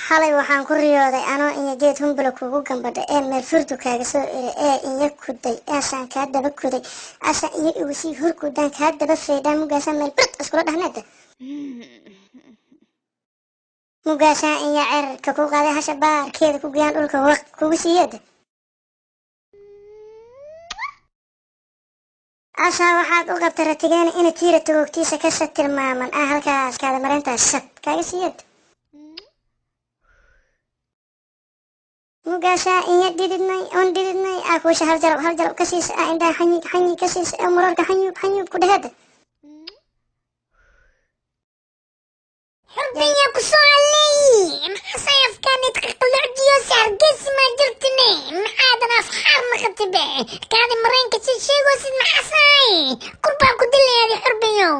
Xalay waxaan ku riyooday anoo inya geed humbula kugu gambadha ee meel furdu kaaga soo ere ee inya kuday aasaan kaa daba kuday aasaan inya igu sii hurkudaan kaa daba feedhaan mugaasaan meel bird iskula dhahneeda mugaasaan inya cerarka ku qaaday hasha baarkeeda ku geyaan dhulka waq kugu siiyeeda aashaa waxaad u qabtay ratigeena ina tiira tagoogtiisa kasa tilmaaman ah halkaas kaada marintaa shab kaaga siiyeeda mugaashaa inya dhididnay oon dhididnay aa kuusha hal jalab ka siisa aa indhaha xanyig xanyig ka siisa ee murarka xanyuub xanyuub ku dheheeda Xurbinya ku soo alleey maxaa afkaanid qaqalocdiyo hargeysa ma jirtine maxaadan afxaar naqatibe kaadi mareenka si sheegoosid maxaasay qurbaa ku dilayaadi xurbiyow.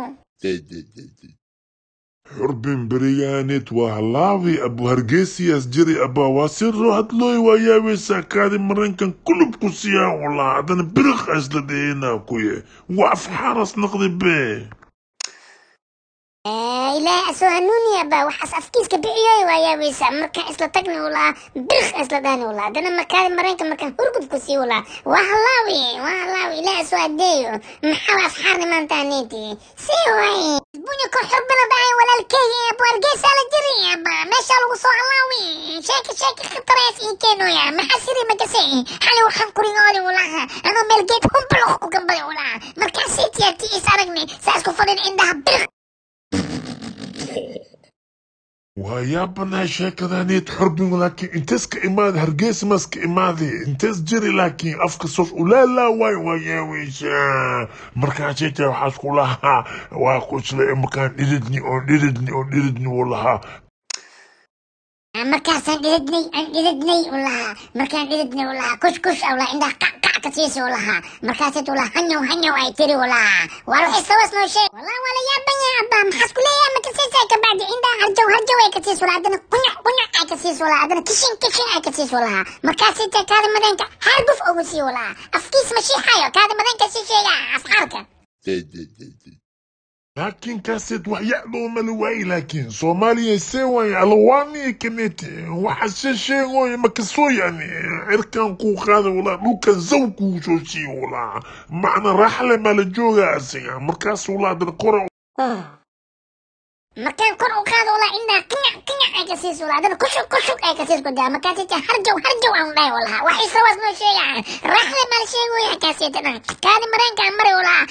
Xurbin berigaanid waa halaawi abu hargeysiyaas jiri abaa waa si roo hadlooy waa yaaweysaa kaadi mareenkan kulub ku siiyaan walaa haddana biriq isla dheheenaa kuye waa afxaaras naqdi bee. Ilaahay asoo hanuuniya baa waxaas afkiiska bixiyoy waa yaaweysaa markaan isla tagni ulaa biriq isla dhahni ulaa haddana markaadi mareenka markaan hurgub ku sii ulaa waa halaawi waa halaawi ilaahay asoo adeeyo maxaa afxaarni maanta aneeti sii waay bunya kor xurbina dhahay walaalkeyga abu hargeysa la jiri aba meesha lagu soo halaawi sheeki sheeki khataraas ii keenoya maxaa siri makase xali waxaan kurigoodi ulaha anoo meel geed humbuluq ku gambada ulaha markaan sii tiyaati is aragni saas ku fadhin indhaha biriq. Waa yaabanahay sheekadaaniid xurbin laakiin intees ka imaada hargeysa maas ka imaadi intees jiri laakiin afka soos ulaalaa waay waa yaaweysaa markaan sheegtay waxaas ku lahaa waa ku isla markaan dhididni oon dhididni oon dhididni uu lahaa. Markaasaan dhididnay aan dhididnay u lahaa markaan dhididnay u lahaa kush kush u lahaa indhaha qac qac ka siisi u lahaa markaasid u lahaa hanyow hanyow ay tiri u lahaa waa waxay sawas noo sheeg wallah waa la yaaban yahay abba maxaas ku leeyahay ma kasiisay kabacdi indhaha harjow harjow ay ka siisi u lahaa haddana qunyuc qunyuc ay ka siisi u lahaa haddana kishin kishin ay ka siisi u lahaa markaasay tay kaadi madeenka harguf ugu sii u lahaa afkiis ma shiixayo kaadi madeenka sii sheega afxaarka. Laakiin kaaseed wax yacdoo mala waayi laakiin soomaaliya see waaye alawaaniya kanete waxa se sheegooya makasoo yani cirkan kuu qaada walaa dhulkan zaw kuu soo siiyo walaa macna raaxle maa la jooga asiga markaas walaa haddana kora markaan kor u qaado walaa indhaha kinyac kinyac ay ka siis walaa haddana kushug kushug ay ka siis ku daa markaasay tay harjow harjow aan dhahay walaha wax isawaas noo sheega raaxle maa la sheegooya kaasiyata dhan kaadi mareenka aan mari walaa.